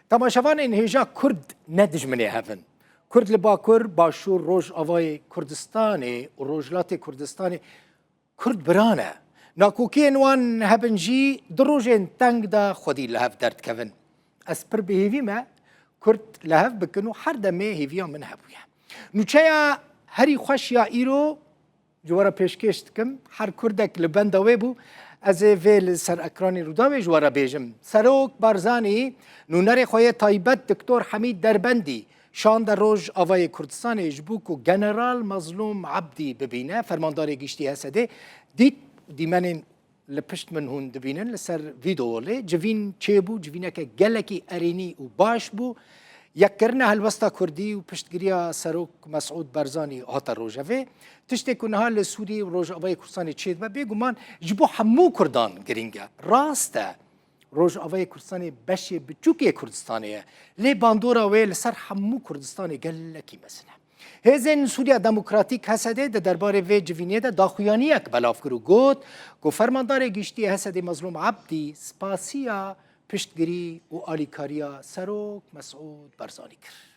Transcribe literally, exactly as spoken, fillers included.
Temaşevanên hêja, Kurd ne dijminê hev in. Kurd li Bakur, Başûr, Rojavayê Kurdistanê û Rojhilatê Kurdistanê Kurd bira ne. Nakokiyên wan hebin jî di rojên teng de xwedî li hev derdikevin. Ez pir bi hêvî me Kurd li hev bikin û her demê hêviya min hebûye. Nûçeya herî xweş ya îro ji we re pêşkêş dikim. Her Kurdek li benda wê bû. Ez ê vê li ser ekranê Rûdawê ji we re bêjim. Serok Barzanî nûnerê xwe yê taybet Doktor Hemîd Derbendî şande Rojavayê Kurdistanê ji bo ku General Mazlûm Ebdî bibîne, Fermandarê Giştî H S D'ê dît û dîmenên li pişt min hûn dibînin li ser vîdeo lê. Civîn çêbû, civîneke gelekî erênî û baş bû. Yekkirina helwesta Kurdî û piştgiriya Serok Mesûd Barzanî hate rojevê. Tiştê ku niha li Sûriyê û Rojavayê Kurdistanê çêdibe, bêguman ji bo hemû Kurdan girîng e. Rast e, Rojavayê Kurdistanê beşê biçûk yê Kurdistanê ye. Lê bandora wê li ser hemû Kurdistanê gelekî mezin e. Hêzên Sûriya Demokratîk, H S D, di derbarê vê civînê de daxuyaniyek belav kir û got ku Fermandarê Giştî H S D Mazlûm Ebdî spasiya piştgirî û alîkariya Serok Mesûd Barzanî kir.